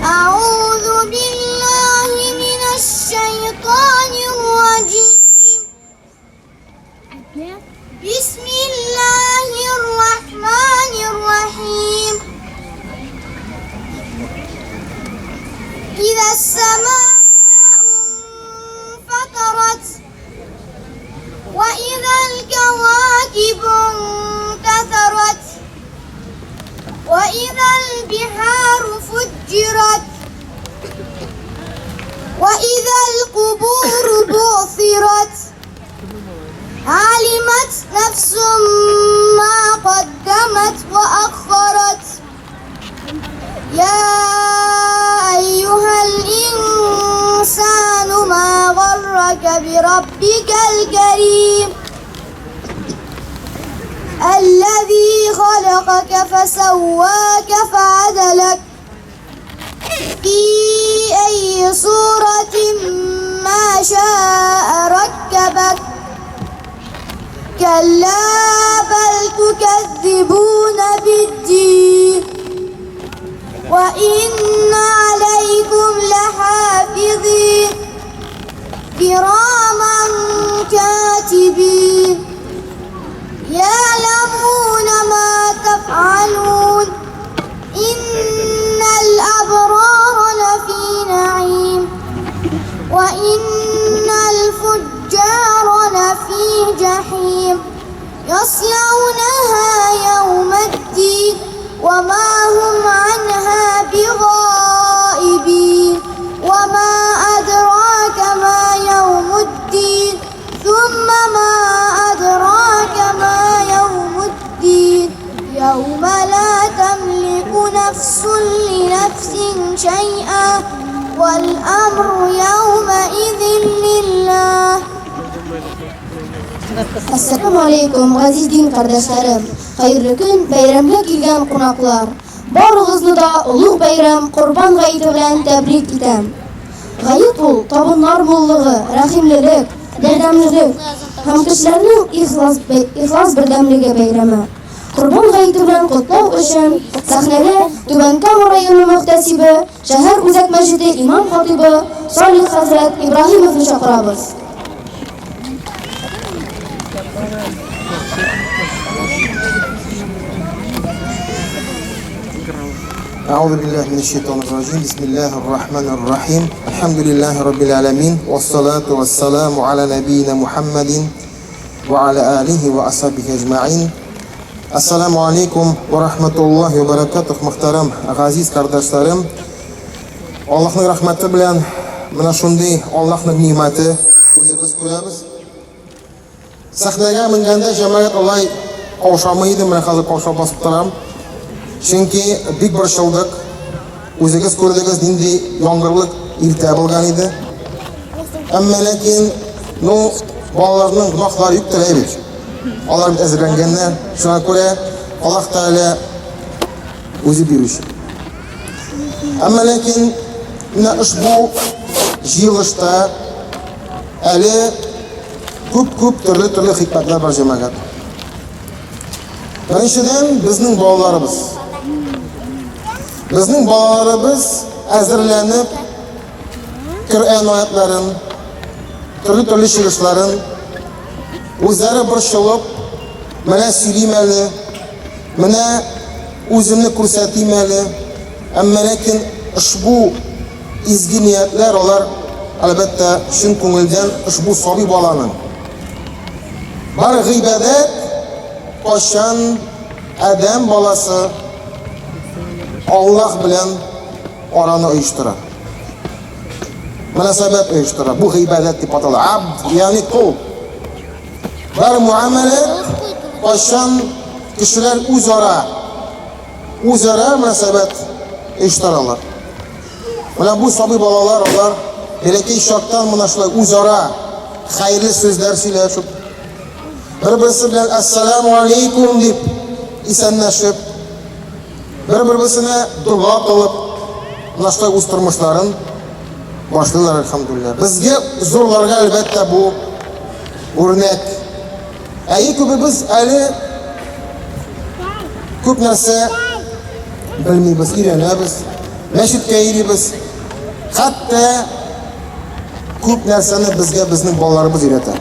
أعوذ بالله من الشيطان الرجيم. بسم الله الرحمن الرحيم. إذا السماء انفطرت، وإذا الكواكب انتثرت، وإذا البحار فجرت، وإذا القبور بعثرت، علمت نفس ما قدمت وأخرت. يا أيها الإنسان ما غرك بربك الكريم الذي خلقك فسواك فعدلك في أي صورة ما شاء ركبك. كلا بل تكذبون بالدين وإن عليكم لحافظين كراما كاتبين يعلمون ما تفعلون. إن الأبرار لفي نعيم وإن الفجار لفي جحيم يصلونها يوم الدين وما هم عنها بغائبين. وما أدراك ما يوم الدين، ثم ما أدراك ما يوم الدين. يوم لا تملك نفس لنفس شيئا والأمر يومئذ لله. Әссәламү алейкум, газиз дин кардәшләрем! Хәерле көн, бәйрәмгә килгән кунаклар! Барыгызны да олуг бәйрәм, Корбан гаете белән тәбрик итәм. Гает ул, табыннар муллыгы, рәхимлелек, бердәмлелек һәм кешеләрнең ихлас, ихлас бердәмлеге бәйрәме. Корбан гаете белән котлау өчен сәхнәгә Түбән Кама районы мөхтәсибе, шәһәр үзәк мәчете имам-хатыйбы Салих хәзрәт Ибраһимовны чакырабыз. أعوذ بالله من الشيطان الرجيم. بسم الله الرحمن الرحيم. الحمد لله رب العالمين، والصلاة والسلام على نبينا محمد وعلى آله وأصحابه أجمعين. Ассаламу алейкум ва рахматуллахи ва баракатух, мөхтәрәм газиз кардәшләрем. Аллаһның рәхмәте белән менә шундый Аллаһның нимәте үзебез күрәбез. Сәхнәгә менгәндә җәмәгать алай каушамый идем, менә хәзер каушап басып торам. Чөнки бик борчылдык. Үзегез күрдегез, нинди яңгырлык иртә булган иде. Әмма ләкин, ну, балаларның гөнаһлары юк теләй бит. Алар бит әзерләнгәннәр. Шуңа күрә Аллаһ Тәгалә үзе бирүче. Әмма ләкин менә ошбу җыелышта әле күп-күп төрле-төрле хикмәтләр бар, җәмәгать. Беренчедән, безнең балаларыбыз. Безнең балаларыбыз әзерләнеп Коръән аятларын, төрле-төрле чыгышларын үзләре борчылып, менә сөйлим әле, менә үземне күрсәтим әле. Әмма ләкин ошбу изге ниятләр алар, әлбәттә, чын күңелдән ошбу сабый баланың Бар гыйбадәт кайчан адәм баласы Аллаһ белән араны оештыра. Мөнәсәбәт оештыра. Бу гыйбадәт дип атала. Абд, ягъни кол. Бар муамәлә кайчан кешеләр үзара үзара мөнәсәбәт оештыралар. Менә бу сабый балалар, алар бәләкәй чактан менә шулай үзара хәерле сүзләр сөйләшеп, бер-берсе белән ассаламу алейкум дип исәнләшеп, бер-берсенә дога кылып, менә шулай үз тормышларын башлыйлар, әлхәмдулилла. Безгә зурларга, әлбәттә, бу үрнәк. Әйе, күбебез әле күп нәрсә белмибез, өйрәнәбез, мәчеткә йөрибез. Хәтта күп нәрсәне безгә безнең балаларыбыз өйрәтә.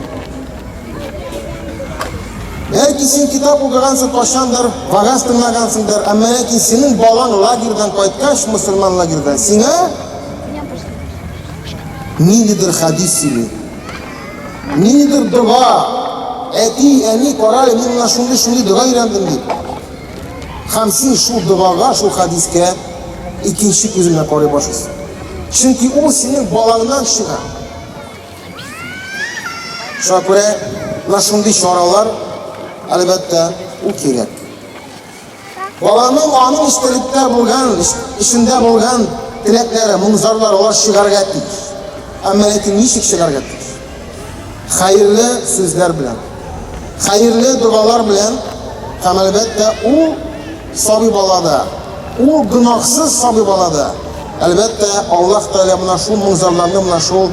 Бәлки син китап укыгансың кайчандыр, вәгазь тыңлагансыңдыр, әмма ләкин синең балаң лагерьдан кайткач, мөселман лагерьдан, сиңа ниндидер хәдис сөйли. Ниндидер дога. Әти, әни, кара әле, мин менә шундый-шундый дога өйрәндем дип. Һәм син шул догага, шул хәдискә икенче күз белән карый башлыйсың. Чөнки ул синең балаңнан чыга. Шуңа күрә менә шундый чаралар, әлбәттә, ул кирәк. Баланың аның эчтәлектә булган, эчендә булган теләкләре, моң-зарлары алар чыгарга тиеш. Әмма ләкин ничек чыгарга тиеш? Хәерле сүзләр белән, хәерле догалар белән һәм әлбәттә ул сабый балада, ул гөнаһсыз сабый балада, әлбәттә, Аллаһ Тәгалә менә шул моң-зарларны, менә шул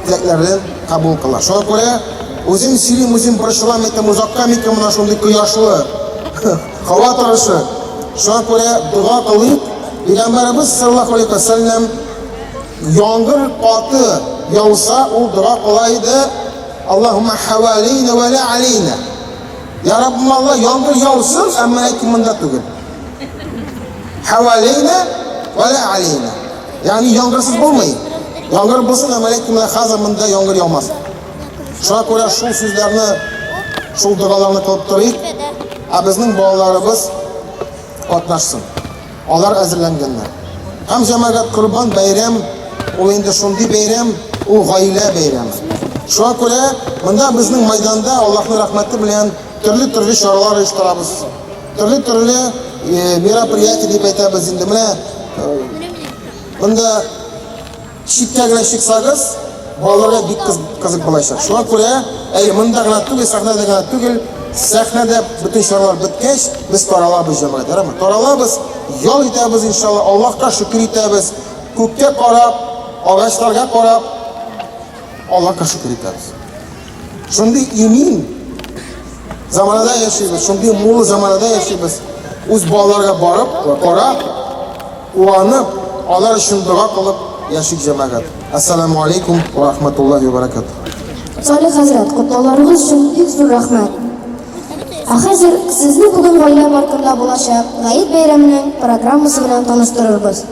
теләкләрен кабул кыла. Шуңа күрә үзем сөйлим, үзем борчылам, әйтәм, озакка микән менә шундый кояшлы һава торышы. Шуңа күрә дога кылыйк. Пәйгамбәребез саллаллаһу алейһи ва сәлләм яңгыр каты яуса, ул дога кыла иде: Аллаһумма хавалейна ва ла алейна. Я Раббым Алла, яңгыр яусын, әмма ләкин монда түгел. Хавалейна ва ла алейна. Ягъни яңгырсыз булмый. Яңгыр булсын, әмма ләкин менә хәзер монда яңгыр яумас. Шуңа күрә шул сүзләрне, шул догаларны кылып торыйк, ә безнең балаларыбыз катнашсын. Алар әзерләнгәннәр. Һәм җәмәгать Корбан бәйрәм, ул инде шундый бәйрәм, ул гаилә бәйрәме. Шуңа күрә монда безнең майданда Аллаһның рәхмәте белән төрле-төрле чаралар оештырабыз. Төрле-төрле э, мероприятие дип әйтәбез инде. Менә э, монда читкә генә чыксагыз, балаларга бик кызык булачак. Шуңа күрә, әй, монда гына түгел, сәхнәдә генә түгел, сәхнәдә бөтен чаралар беткәч, без таралабыз җәмәгать, ярыймы? Таралабыз, ял итәбез иншалла, Аллаһка шөкер итәбез, күккә карап, агачларга карап, Аллаһка шөкер итәбез. Шундый имин заманада яшибез, шундый мул заманада яшибез. Үз балаларга барып, карап, куанып, алар өчен дога кылып яшик җәмәгать. Ассаламу алейкум ва рахматуллахи ва баракатух. Салих хәзрәт, котлауларыгыз өчен бик зур рәхмәт. Ә хәзер сезне бүген гаилә паркында булачак Гает бәйрәменең программасы белән таныштырырбыз.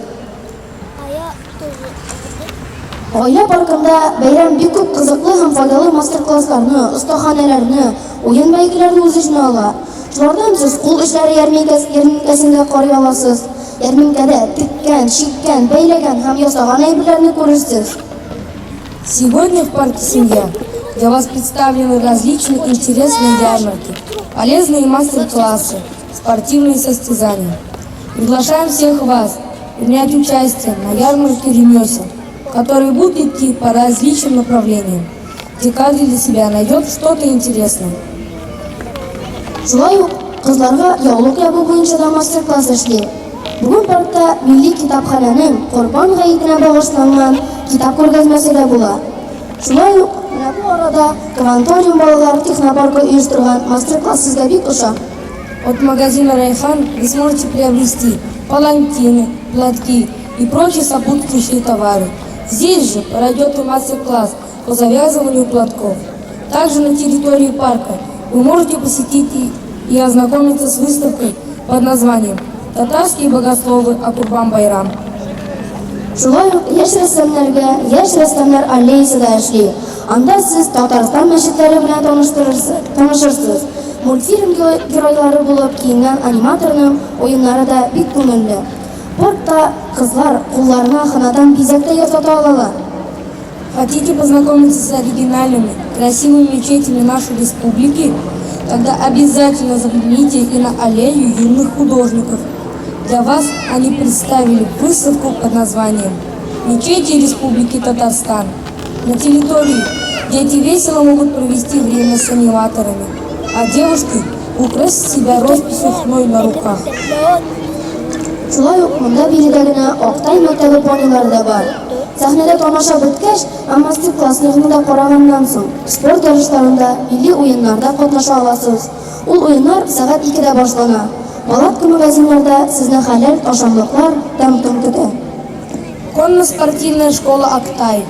Гаилә паркында бәйрәм бик күп кызыклы һәм файдалы мастер-классларны, остаханәләрне, уен-бәйгеләрне үз эченә ала. Шулардан сез кул эшләре ярминкәсен дә карый аласыз. Ярминкәдә теккән, чиккән, бәйләгән һәм ясаган әйберләрне күрерсез. Сегодня в парке «Семья» для вас представлены различные интересные ярмарки, полезные мастер-классы, спортивные состязания. Приглашаем всех вас принять участие на ярмарке ремесел, которые будут идти по различным направлениям, где каждый для себя найдет что-то интересное. Шулай ук кызларга яулык ябу буенча да мастер-класс эшли. Бүген паркта Милли китапханәнең Корбан гаетенә багышланган китап күргәзмәсе дә була. Шулай ук менә бу арада Кванториум балалар технопаркы оештырган мастер-класс сезгә бик ошар. От магазина Райхан вы сможете приобрести палантины, платки и прочие сопутствующие товары. Здесь же пройдет и мастер-класс по завязыванию платков. Также на территории парка вы можете посетить и, и ознакомиться с выставкой под названием «Татарские богословы о Курбан-Байрам». Шулай ук яшь рәссамнарга Яшь рәссамнар аллеясы да эшли. Анда сез Татарстан мәчетләре белән танышырсыз. Мультфильм геройлары булып киенгән аниматорның уеннары да бик күңелле. Паркта кызлар кулларына хынадан бизәк тә ясата алалар. Хотите познакомиться с оригинальными, красивыми мечетями нашей республики? Тогда обязательно загляните и на аллею юных художников. Для вас они представили выставку под названием «Мечети Республики Татарстан». На территории дети весело могут провести время с аниматорами, а девушки украсить себя росписью хной на руках. Шулай ук монда биредә генә Актай мәктәбе понилары да бар. Сәхнәдә тамаша беткәч һәм мастер-классларны да караганнан соң, спорт ярышларында, милли уеннарда катнаша аласыз. Ул уеннар сәгать икедә башлана. Палатка-магазиннарда сезне хәләл ашамлыклар, тәм-том көтә. Конно-спортивная школа «Актай»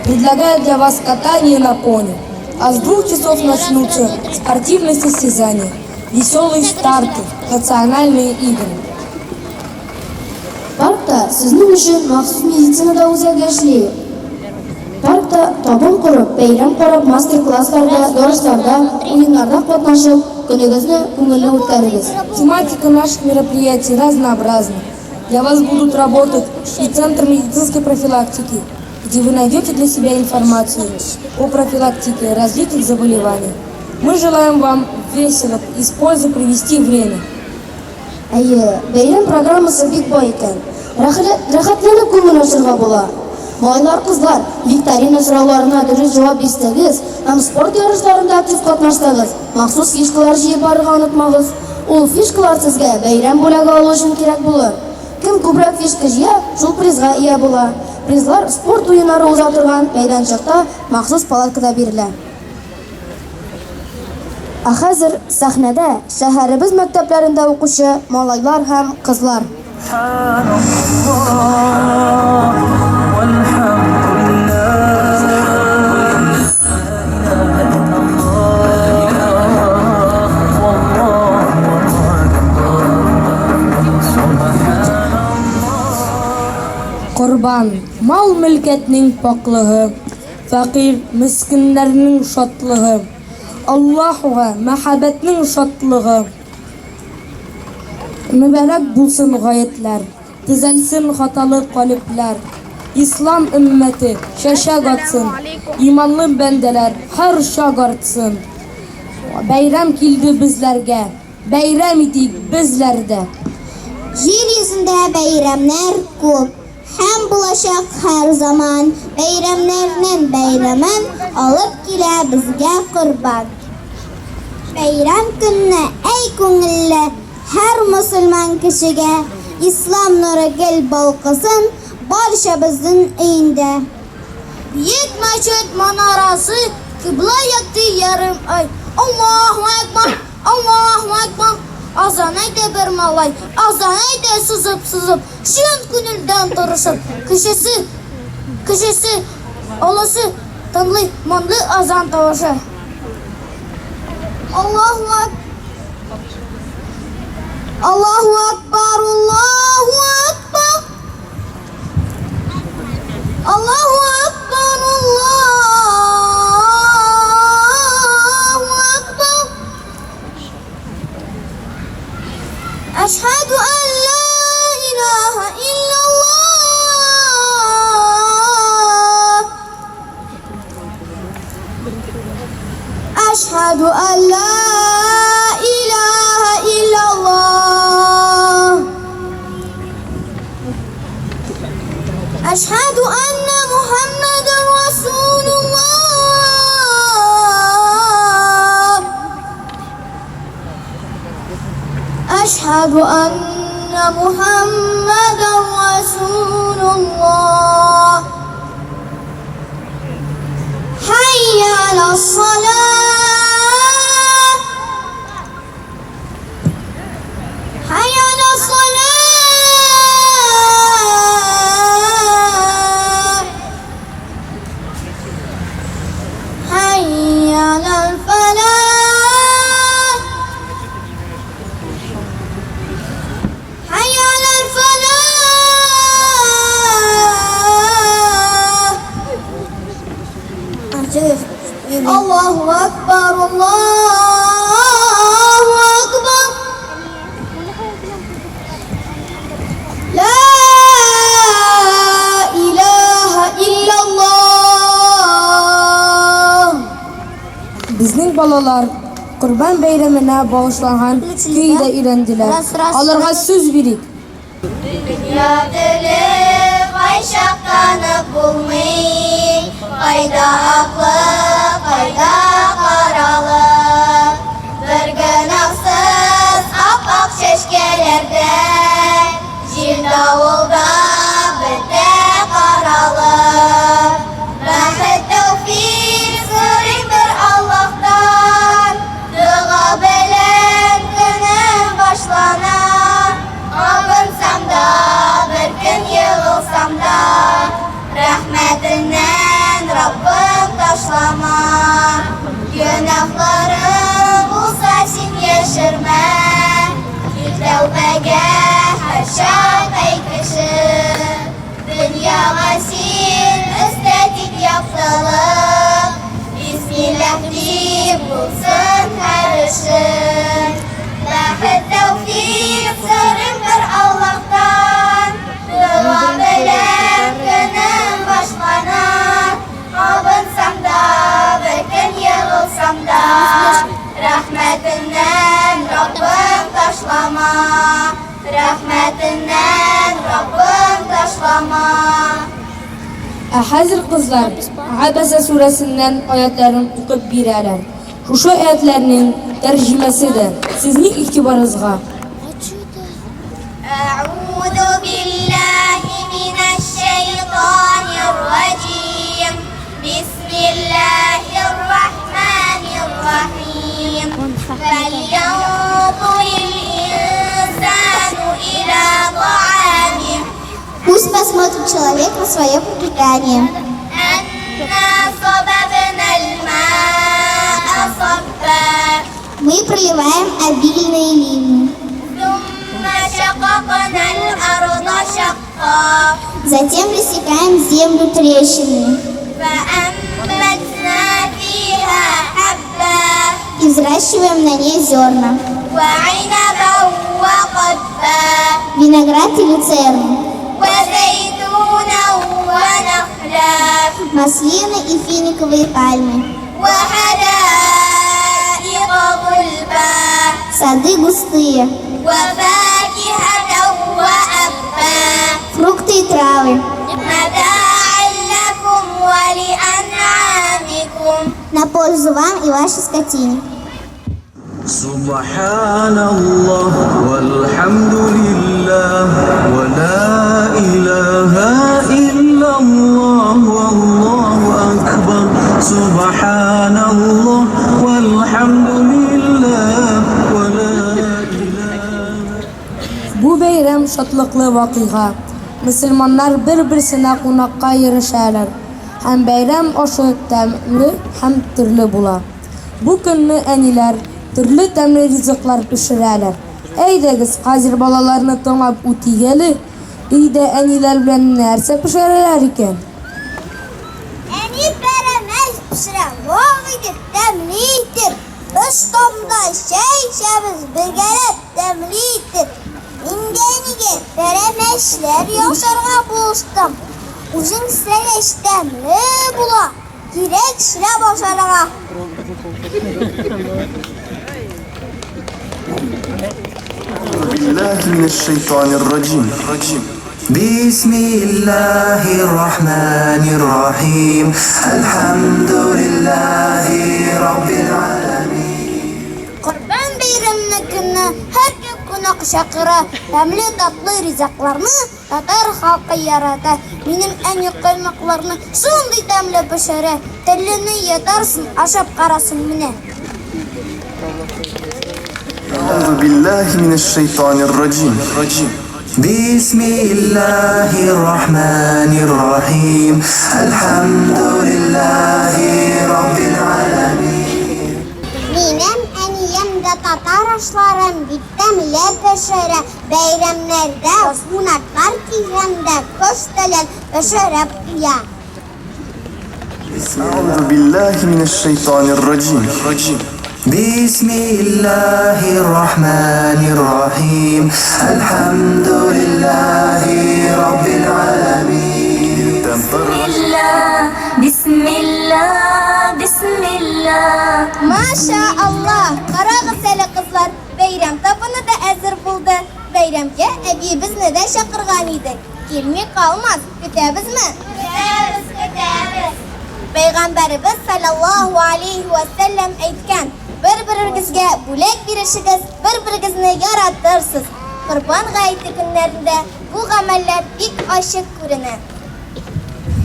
предлагает для вас катание на пони. А с двух часов начнутся спортивные состязания, веселые старты, национальные игры. Паркта сезнең өчен махсус медицина да үзәге эшли. Паркта табын корып, бәйрәм карап, мастер-классларда, ярышларда, уеннарда катнашып, көнегезне күңелле үткәрегез. Тематика наших мероприятий разнообразна. Для вас будут работать и Центр медицинской профилактики, где вы найдете для себя информацию о профилактике различных заболеваний. Мы желаем вам весело и с пользой провести время. Әйе, бәйрәм программасы бик бай икән. Рәхәтләнеп күңел ачырга була. Малайлар, кызлар, викторина сорауларына дөрес җавап бирсәгез һәм спорт ярышларында актив катнашсагыз, махсус фишкалар җыеп барырга онытмагыз. Ул фишкалар сезгә бәйрәм бүләге алу өчен кирәк булыр. Кем күбрәк фишка җыя, шул призга ия була. Призлар спорт уеннары уза торган мәйданчыкта махсус палаткада бирелә. Ә хәзер сәхнәдә шәһәребез мәктәпләрендә укучы малайлар һәм кызлар. Корбан, мал-мөлкәтнең пакълыгы. Фәкыйрь, мескеннәрнең шатлыгы. Аллаһуга мәхәббәтнең шатлыгы. Мөбарәк булсын гаетләр, Төзәлсен хаталы калебләр. Ислам өммәте чәчәк атсын, Иманлы бәндәләр һәрчак артсын. Бәйрәм килде безләргә, Бәйрәм итик безләр дә. Җир йөзендә бәйрәмнәр күп. Һәм булачак һәр заман бәйрәмнәрнең бәйрәмен алып килә безгә корбан. Бәйрәм көнне, әй күңелле, һәр мосылман кешегә, Ислам нуры гел балкысын барчабызның өендә. Биек мәчет манарасы, кыйбла якты ярым ай. Аллаһу әкбар, Аллаһу әкбар, азан әйтә бер малай, азан әйтә сузып-сузып. Чын күңелдән тырышып, кечесе, кечесе, олысы тыңлый мондый азан тавышы. Аллаһу ак Аллаһу акбар, Аллаһу акбар. Аллаһу акбар, Аллаһу акбар. Әшһәду ән ла илаһа иллаллаһ. Әшһәду ән ла илаһа иллаллаһ. Әшһәду әннә Мухәммәдән расулуллаһ. Әшһәду әннә Мухәммәдән расулуллаһ. Хәйя алас-салаһ. Хәйя алас-салаһ. Хәйя алал-фәлах. Хәйя алал-фәлах. Аллаһу акбар, Аллаһу акбар. Ла илаһа иллаллаһ. Безнең балалар Корбан бәйрәменә багышланган көй дә өйрәнделәр. Аларга сүз бирик. Дөнья теле кайчак танып булмый, Кайда аклык, кайда каралык. Бер гөнаһсыз ап-ак чәчкәләрдә Җил-давылда бетә каралык. яхшылык. Бисмилләһ дип булсын һәр эшең. Бәхет, тәүфыйк сорыйм бер Аллаһтан. Дога белән көнем башлана. Абынсам да, бер көн егылсам да, Рәхмәтеңнән, Раббым, ташлама. Рәхмәтеңнән, Раббым, ташлама. Ә хәзер кызлар Габәсә сүрәсеннән аятьләрен укып бирәләр. Шушы аятьләрнең тәрҗемәсе дә сезнең игътибарыгызга. Әгъузу биллаһи минәш-шәйтанир раҗим. Бисмиллаһир рахманир рахим. Фәльянзурил инсану иля таамих. Пусть посмотрит человек на свое пропитание. Әннә сабабнал ма'а сабба. Мы проливаем обильные ливни. Сумма шакакнал арда шакка. Затем рассекаем землю трещинами. Фәәмбәтнә фиһа хәббә. И взращиваем на ней зерна. Вә гыйнәбән вә кадбә. Виноград и люцерну. Вә зәйтүнән вә нәхлә. Маслины и финиковые пальмы. Вә хәдаика гөлбә. Сады густые. Вә факиһәтән вә әббә. Фрукты и травы. Мата'ан ләкум вә лиән'амикум. На пользу вам и вашей скотине. Субханаллах, вальхамдулиллах, ва ла илаха иллаллах, валлаху акбар. Субханаллах, вальхамдулиллах, ва ла илаха. Бу бәйрәм шатлыклы вакыйга. Мөселманнар бер-берсенә кунакка йөрешәләр һәм бәйрәм ашы тәмле һәм төрле була. Бу көнне әниләр төрле тәмле ризыклар пешерәләр. Әйдәгез, хәзер балаларны тыңлап үтик әле. Өйдә әниләр белән нәрсә пешерәләр икән? Әни пәрәмәч пешерә, вак итеп, тәмле итеп. Без томда чәй эчәбез, бергәләп, тәмле итеп. Мин дә әнигә пәрәмәчләр ясарга булыштым. Үзең эшләгәч тәмле була. Кирәк эшләп ашарга. Биллахи минәш-шәйтанир раҗим. Бисмиллахир рахманир рахим. Әлхәмдүлиллахи раббил галәмин. Корбан бәйрәмне көнне һәркем кунак чакыра, тәмле татлы ризыкларны татар халкы ярата. Минем әни коймакларны шундый тәмле пешерә, телеңне йотарсың, ашап карасын менә. Әгъузу биллахи минәш-шәйтанир раҗим. Бисмиллахир рахманир рахим. Әлхәмдүлиллахи раббил галәмин. Минем әнием дә татар ашларын бик тәмле пешерә. Бәйрәмнәрдә кунаклар килгәндә кош телен пешереп куя. Әгъузу биллахи минәш-шәйтанир раҗим. Бисмиллахир рахманир рахим. Әлхәмдүлиллахи раббил галәмин. Бисмилла, бисмилла. Маша Аллаһ, карагыз әле, кызлар, бәйрәм табыны да әзер булды. Бәйрәмгә әбиебезне дә чакырган идек. Килми калмас, көтәбезме? Көтәбез, көтәбез. Пәйгамбәребез саллаллаһу алейһи вә сәлләм әйткән, бер-берегезгә бүләк бирешегез, бер-берегезне яратырсыз. Корбан гаете көннәрендә бу гамәлләр бик ачык күренә.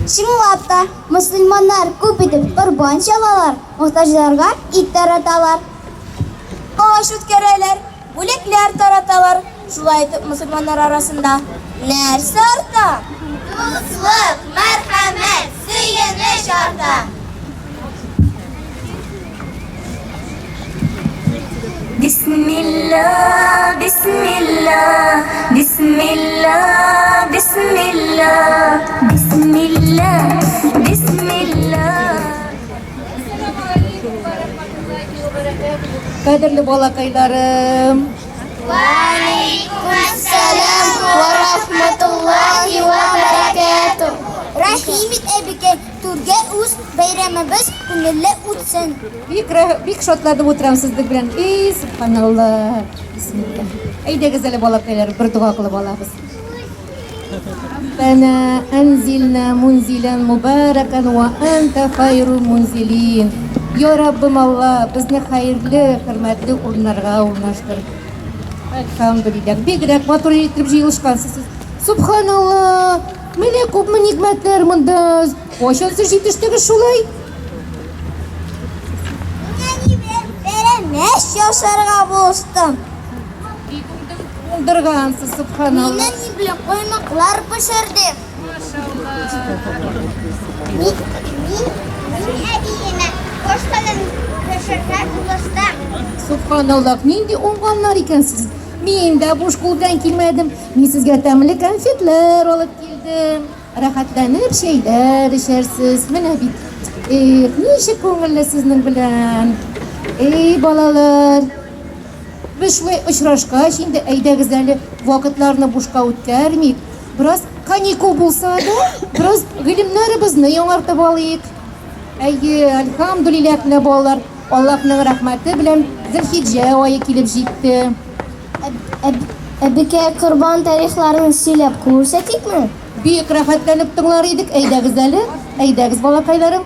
Чынлап та, мөселманнар күп итеп корбан чалалар, мохтаҗларга ит тараталар. Аш үткәрәләр, бүләкләр тараталар. Шулай итеп, мөселманнар арасында нәрсә арта? Дуслык, мәрхәмәт, сөенеч арта. Бисмилла, бисмилла, бисмилла, бисмилла, бисмилла, бисмилла. Кадерле балакайларым. Вәаләйкүмәссәлам вә рахматуллаһи вә бәрәкәтүһ. Рәхим ит, әбекәй, түргә уз, бәйрәмебез күңелле үтсен. Бик бик шатланып утырам сезнең белән. Эй, субханалла. Бисмилла. Әйдәгез әле балакайлар, бер дога кылып алабыз. Раббана анзилна мунзилан мубаракан ва анта хайрул мунзилин. Я Раббым Алла, безне хәерле, хөрмәтле урыннарга урнаштыр. Әлхәмдүлилләһ, бигрәк матур итеп җыелышкансыз сез. Субханалла, менә күпме нигъмәтләр монда. Кайчан сез җитештегез шулай? Әни белән пәрәмәч ясарга булыштым. Бик уңдыргансыз, субханалла. Мин әни белән коймаклар пешердем. Мин, мин, мин әбиемә кош телен пешерергә булыштым. Субханаллах, нинди уңганнар икәнсез. Мин дә буш кул белән килмәдем. Мин сезгә тәмле конфетлар алып килдем. Рәхәтләнеп чәйләр эчәрсез. Менә бит. Эх, ничек күңелле сезнең белән. Эй, балалар. Без шулай очрашкач, инде әйдәгез әле вакытларны бушка үткәрмик. Бераз каникул булса да, бераз гыйлемнәребезне яңартып алыйк. Әйе, альхамдулилләһ, менә балалар, Аллаһның рәхмәте белән Зөлхиҗҗә ае килеп җитте. Әбекәй, корбан тарихларын сөйләп күрсәтикме? Бик рәхәтләнеп тыңлар идек, әйдәгез әле, әйдәгез, балакайларым.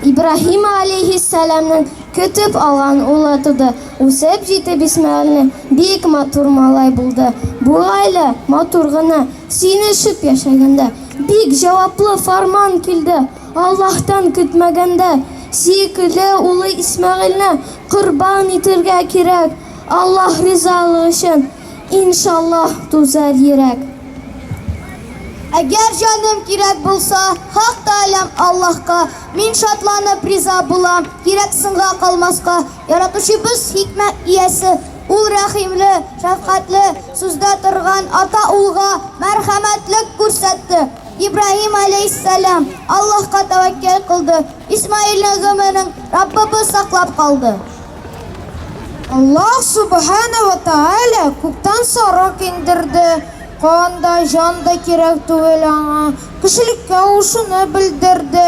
Ибраһим алейһиссәламнең көтеп алган улы туды. Үсеп җитеп Исмәгыйльне бик матур малай булды. Бу гаилә матур гына, сөенешеп яшәгәндә, бик җаваплы фарман килде. Аллаһтан көтмәгәндә, сөекле улы Исмәгыйльне корбан итергә кирәк, Аллаһ ризалыгы өчен, иншаллаһ, түзәр йөрәк. Әгәр җаным кирәк булса, Хак Тәгаләм Аллаһка, мин шатланып риза булам, кирәк соңга калмаска. Яратучыбыз хикмәт иясе, Ул рәхимле, шәфкатьле, сүздә торган ата улга мәрхәмәтлек күрсәтте. Ибраһим алейһиссәлам Аллаһка тәвәккәл кылды, Исмаилнең гомерен Раббыбыз саклап калды. Аллаһ Сүбхәнә вә Тәгалә күктән сарык иңдерде, кан да, җан да кирәк түгел аңа, кешелеккә ул шуны белдерде.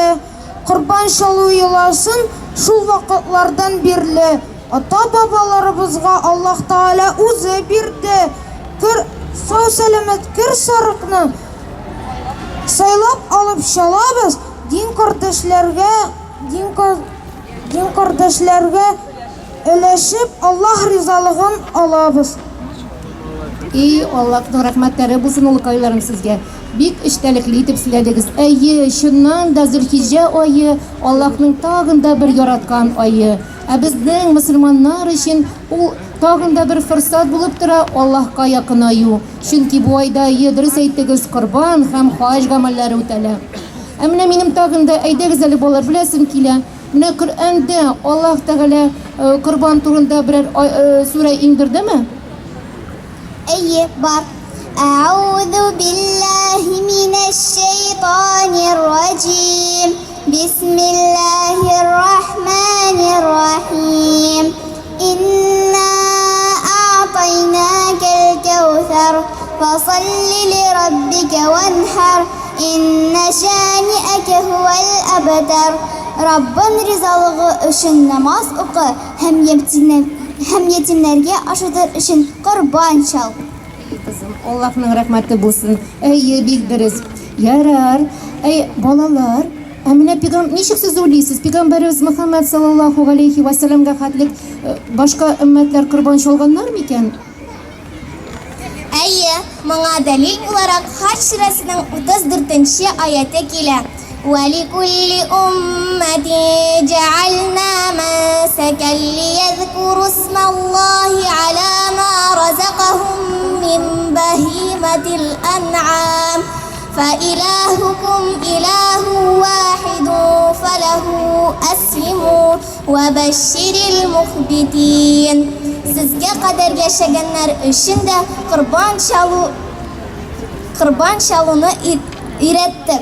Корбан чалу йоласын шул вакытлардан бирле ата-бабаларыбызга Аллаһ Тәгалә үзе бирде. Көр, сау-сәламәт көр сарыкны сайлап алып чалабыз, дин кардәшләргә, дин Дин кардәшләргә өләшеп, Аллаһ ризалыгын алабыз. И, Аллаһның рәхмәтләре булсын, улыкайларым, сезгә. Бик эчтәлекле итеп сөйләдегез. Әйе, чыннан да Зөлхиҗҗә ае Аллаһның тагын да бер яраткан ае. Ә безнең мөселманнар өчен ул тагын да бер форсат булып тора Аллаһка якынаю. Чөнки бу айда, әйе, дөрес әйттегез, корбан һәм хаҗ гамәлләре үтәлә. Ә менә минем тагын да, әйдәгез әле, балалар, беләсем килә. Менә Коръәндә Аллаһ Тәгалә корбан турында берәр сүрә иңдердеме? Әйе, бар. Әгъузу биллаһи минәш шәйтанир раҗим. Бисмиллаһир рахманир рахим. Инна а'тайнакал кәүсәр, фасалли ли раббика ванхар, инна шани'ака һуәл абтар. Раббың ризалыгы өчен намаз укы һәм һәм ятимнәргә ашатыр өчен корбан чал. Әй, кызым, Аллаһның рәхмәте булсын. Әйе, бик дөрес. Ярар. Әй, балалар, Ә менә пигам, ничек сез уйлыйсыз, пигамбәребез Мөхәммәд саллаллаһу галәйһи вә сәлләмгә хәтлек э, башка өммәтләр корбан чалганнар микән? Әйе, моңа дәлил буларак Хаҗ сүрәсенең 34 нче аяте килә. Вәликулли уммәтин җәгальна мәнсәкән лиязкуру исмаллаһи аля ма разакахум мин баһиматил ан'ам. Фәиләһукум иләһу вахиду фәләһу әслиму вә бәшширил мухбитин. Сезгә кадәр яшәгәннәр өчен дә корбан чалу корбан чалуны өйрәттек.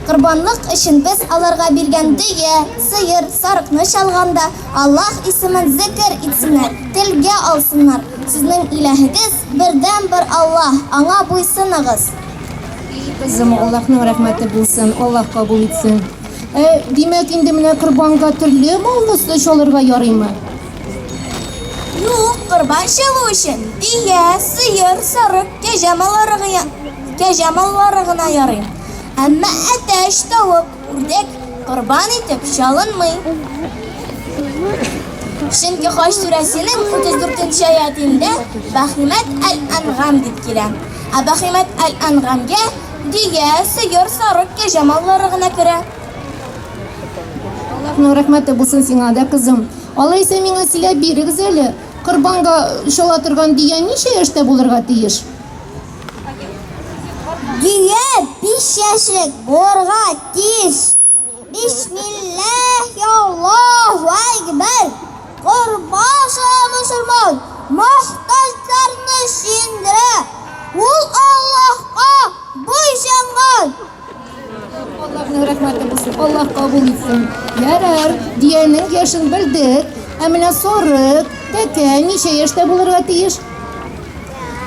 Корбанлык өчен без аларга биргән дөя, сыер, сарыкны чалганда, Аллаһ исемен зекер итсеннәр, телгә алсыннар. Сезнең иләһегез, бердәнбер Аллаһ, аңа буйсыныгыз. И, кызым, Аллаһның рәхмәте булсын, Аллаһ кабул итсен. Ә, димәк, инде менә корбанга төрле малны чалырга ярыймы? Юк, корбан чалу өчен дөя, сыер, сарык, кәҗә маллары гына, кәҗә маллары гына ярый. Әмма әтәч, тавык, үрдәк корбан итеп чалынмый. Чөнки Хаҗ сүрәсенең 34 нче аятендә Бәхимәт әл-Әнгам дип килә. Ә Бәхимәт әл-Әнгамгә дөя, сыер, сарык, кәҗә маллары гына керә. Аллаһның рәхмәте булсын сиңа да, кызым. Алайса миңа сөйләп бирегез әле, корбанга чала торган дөя ничә яшьтә булырга тиеш? Дөя биш яшьлек булырга тиеш. Бисмилләһи Аллаһу әкбәр. Корбан чала мөселман, мохтаҗларны сөендерә. Ул Аллаһка буйсынган. Аллаһның рәхмәте булсын, Аллаһ кабул итсен. Ярар, дөянең яшен белдек. Ә менә сарык, тәкә ничә яшьтә булырга тиеш?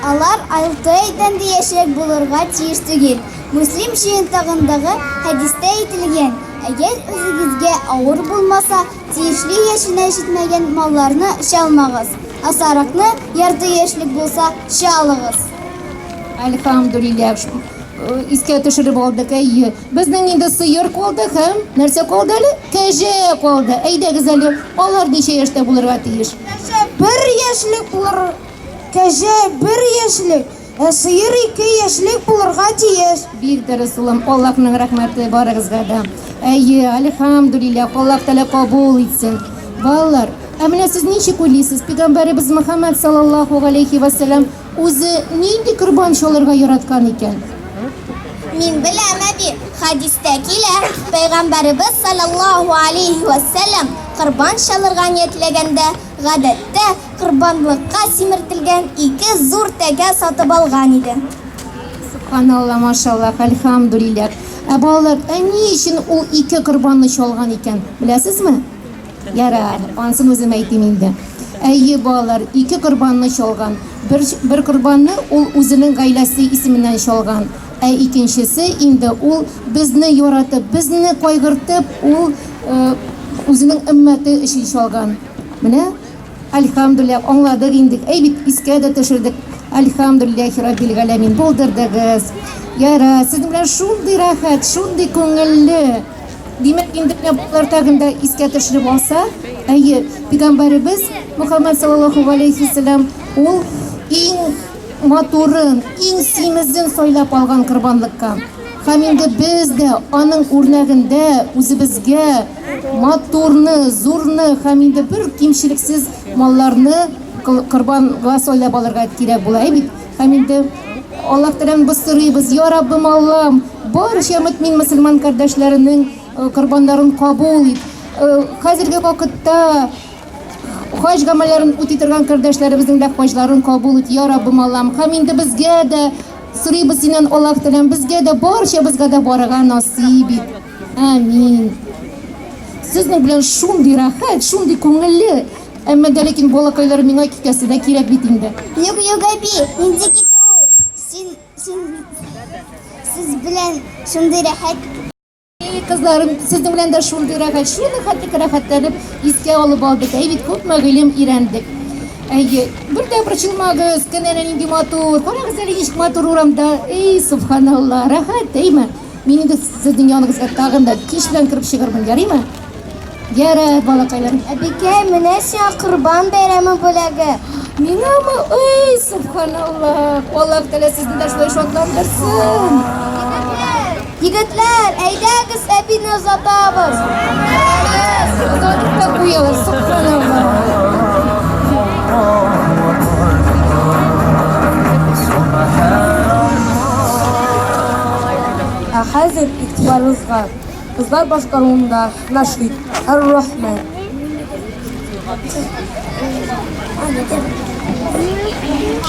Алар алты айдан да яшьрәк булырга тиеш түгел. Мөслим җыентыгындагы хәдистә әйтелгән, Әгәр үзегезгә авыр булмаса, тиешле яшенә җитмәгән малларны чалмагыз, ә сарыкны, ярты яшьлек булса, чалыгыз. Әлхәмдүлилләһ, искә төшереп алдык, әйе. Безнең инде сыер калды һәм нәрсә калды әле? Кәҗә калды. Әйдәгез әле, алар ничә яшьтә булырга тиеш? Кәҗә бер яшьлек булыр, кәҗә бер яшьлек, ә сыер ике яшьлек булырга тиеш. Бик дөрес, улым, Аллаһның рәхмәте барыгызга да. Әйе, әлхәмдүлилләһ, Аллаһ Тәгалә кабул итсен. Балалар, ә менә сез ничек уйлыйсыз, пәйгамбәребез Мөхәммәд саллаллаһу галәйһи вә сәлләм Үзе нинди корбан чалырга яраткан икән? Мин беләм, әби, хәдистә килә, Пәйгамбәребез салләллаһу алейһи вә сәлләм корбан чалырга ниятләгәндә, гадәттә, корбанлыкка симертелгән ике зур тәкә сатып алган иде. Сөбханалла, машаллаһ, әлхәмдүлилләһ. Ә балалар, ә ни өчен ул ике корбанны чалган икән, беләсезме? Ярар, ансын үзем әйтим инде. Әйе, балалар, ике корбанны чалган. Бер, бер корбанны ул үзенең гаиләсе исеменнән чалган. Ә икенчесе инде ул безне яратып, безне кайгыртып, ул э, үзенең өммәте өчен чалган. Менә, әлхәмдүлилләһ, аңладык инде. Әй бит, искә дә төшердек. Әлхәмдүлилләһи раббил галәмин, булдырдыгыз. Ярар, сезнең белән шундый рәхәт, шундый күңелле. Димәк, инде менә болар тагын да искә төшереп алса, әйе, пәйгамбәребез Мөхәммәд саллаллаһу галәйһи вәсәлләм ул иң матурын, иң симезен сайлап алган корбанлыкка. Һәм инде без дә аның үрнәгендә үзебезгә матурны, зурны һәм инде бер кимчелексез малларны корбанга сайлап алырга кирәк була, әй бит. Һәм инде Аллаһ Тәгаләдән без сорыйбыз, Я Раббым Аллам, барча мөэмин мөселман кардәшләренең э, корбаннарын кабул ит. Э, хәзерге вакытта хаҗ гамәлләрен үти торган кардәшләребезнең дә хаҗларын кабул ит, Я Раббым Аллам. Һәм инде безгә дә сорыйбыз синнән, Аллаһ Тәгаләм, безгә дә, барчабызга да барырга насыйп ит. Амин. Сезнең белән шундый рәхәт, шундый күңелле. Әмма дә ләкин балакайлар миңа китәсе дә кирәк бит инде. Юк, юк, әби, нинди китү ул? Син, син, сез белән шундый рәхәт. Эй, кызларым, сезнең белән дә шундый рәхәт, шундый хәтлек рәхәтләнеп искә алып алдык. Әй бит күпме гыйлем өйрәндек. Әйе, бер дә борчылмагыз, көн әнә нинди матур. Карагыз әле ничек матур урамда. Эй, субханалла, рәхәт, әйме? Мин инде сезнең яныгызга тагын да кич белән кереп чыгармын, ярыймы? Ярар, балакайларым. Әбикәй, менә сиңа Корбан бәйрәме бүләге. Миңамы? Ой, субханаллах. Аллаһ Тәгалә сезне дә шулай шатландырсын. Егетләр, әйдәгез әбине озатабыз. Озатып та куялар, субханаллах. Ә хәзер игътибарыгызга Кызлар башкаруында Нашид, Ар-Рахман.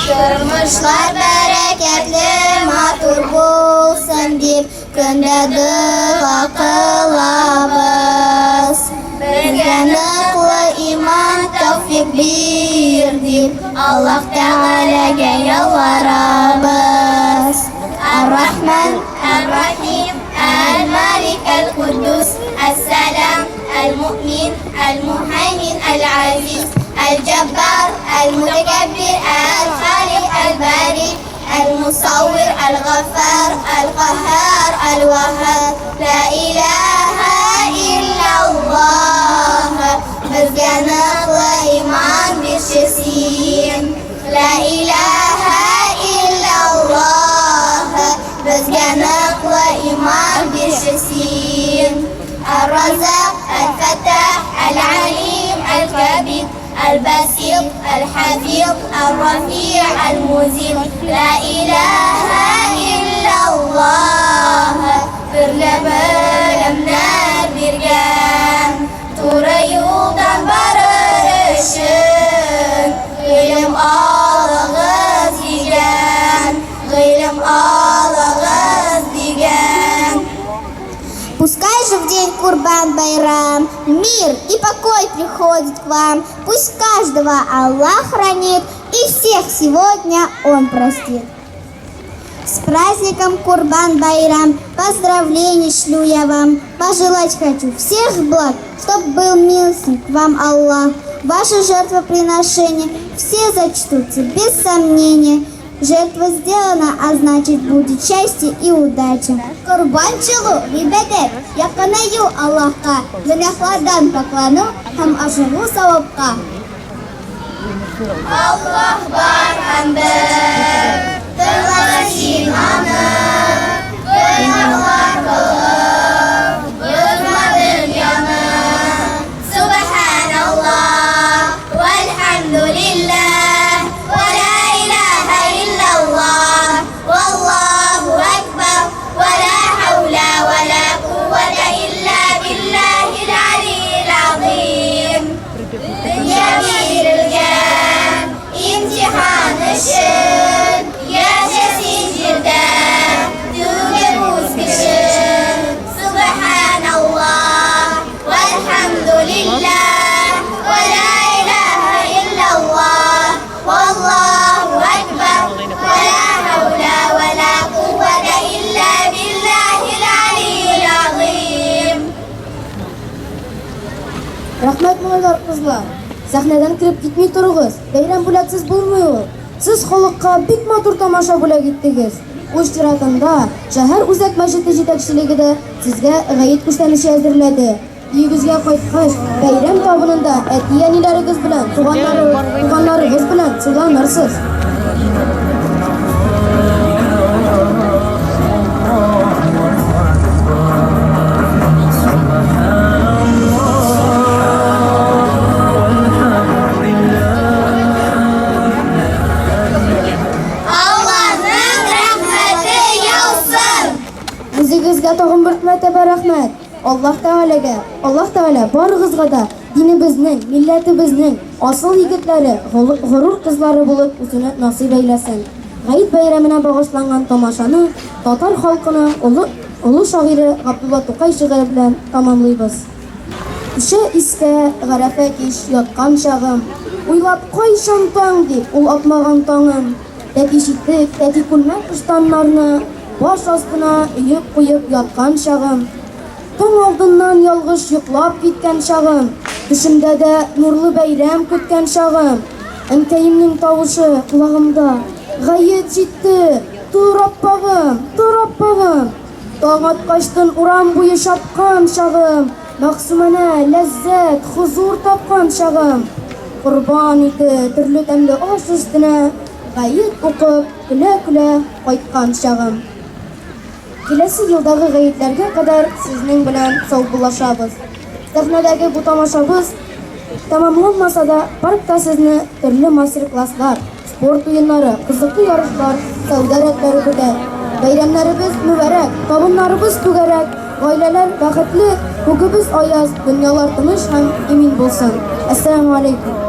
Тормышлар бәрәкәтле, матур булсын дип. Көндә дога кылабыз. Безгә ныклы иман тәүфик бир дип, Аллаһ Тәгаләгә ялварабыз. Ар-Рахман, Ар-Рахим, Әл-Малик, Әл-Куддус, Әс-Сәлам, Әл-Муъмин, Әл-Муһаймин, Әл-Азиз, Әл-Җәббар, Әл-Мутәкәббир, Әл-Халик, Әл-Бари, Әл-Мусаввир, Әл-Гаффар, Әл-Каһһар, Әл-Ваһһаб, Ла илаһа илляллаһ, безгә ныклы иман бирче син. Ла илаһа илляллаһ, безгә ныклы иман бирче син. Әр-Раззак, Әл-Фәттах, Әл-Алим, Әл-Кәбир, Әл-Басит, Әл-Хафиз, Әр-Рафи', Әл-Музил, Ла илаһа илляллаһ, төрле белемнәр биргән, туры юлдан барыр өчен, гыйлем алыгыз дигән, гыйлем алыгыз дигән. Пускай же в день Курбан-Байрам мир и покой приходит к вам. Пусть каждого Аллах хранит и всех сегодня Он простит. С праздником Курбан-Байрам поздравления шлю я вам. Пожелать хочу всех благ, чтоб был милостив к вам Аллах. Ваши жертвоприношения все зачтутся без сомнения. Жертва сделана, а значит будет счастье и удача. Корбан чалу, гыйбадәт, якынаю Аллаһка, гөнаһлардан пакьлану һәм ашыгу савапка. Аллаһ бар һәм бер, тыңла син аны, гөнаһлар кылып, бозма дөньяны. Сүбхәналлаһ, вәлхәмдүлилләһ, вә лә иләһә илляллаһ, валлаһу әкбәр, вә лә хәүлә вә лә куәтә илля биллаһил алийил азыйм. Дөнья бирелгән имтихан өчен, яшә син җирдә, түгел үз көчең. Сүбхәналлаһ, вәлхәмдүлилләһ, вә лә иләһә илляллаһ, валлаһу әкбәр, вә лә хәүлә вә лә куәтә илля биллаһил алийил азыйм. Рәхмәт, малайлар, кызлар. Сәхнәдән кереп китми торыгыз. Бәйрәм бүләксез булмый ул. Сез халыкка бик матур тамаша бүләк иттегез. Үз чиратында, шәһәр үзәк мәчете җитәкчелеге дә сезгә гает күчтәнәче әзерләде. Өегезгә кайткач, бәйрәм табынында әти-әниләрегез белән, туганнарыгыз белән сыйланырсыз. Аллаһның рәхмәте яусын! Үзегезгә тагын бер мәртәбә рәхмәт. Аллаһ Тәгаләгә, Аллаһ Тәгалә барыгызга да динебезнең, милләтебезнең асыл егетләре, горур кызлары булып үсүне насыйп әйләсен. Гает бәйрәменә багышланган тамашаны татар халкының олы олы шагыйре Габдулла Тукай шигыре белән тәмамлыйбыз. Төшә искә Гарәфә кич яткан чагым, Уйлап кайчан таң дип ул атмаган таңым. Тәти читек, тәти күлмәк-ыштаннарны Баш астына өеп куеп яткан чагым. Таң алдыннан ялгыш йоклап киткән чагым, Төшемдә дә нурлы бәйрәм көткән чагым. Әнкәемнең тавышы колагымда, Гает җитте, тор, аппагым, тор, аппагым! Таң аткачтын урам буе чапкан чагым, Мәгъсуманә ләззәт, хозур тапкан чагым. Корбан ите, төрле тәмле аш өстенә Гает укып, көлә-көлә кайткан чагым. Киләсе елдагы гаетләргә кадәр сезнең белән саубуллашабыз. Сәхнәдәге бу тамашабыз тәмамланмаса да, паркта сезне төрле мастер-класслар, спорт уеннары, кызыклы ярышлар, сәүдә рәтләре көтә. Бәйрәмнәребез мөбарәк, табыннарыбыз түгәрәк, гаиләләр бәхетле, күгебез аяз, дөньялар тыныч һәм имин булсын. Әссәламү алейкум!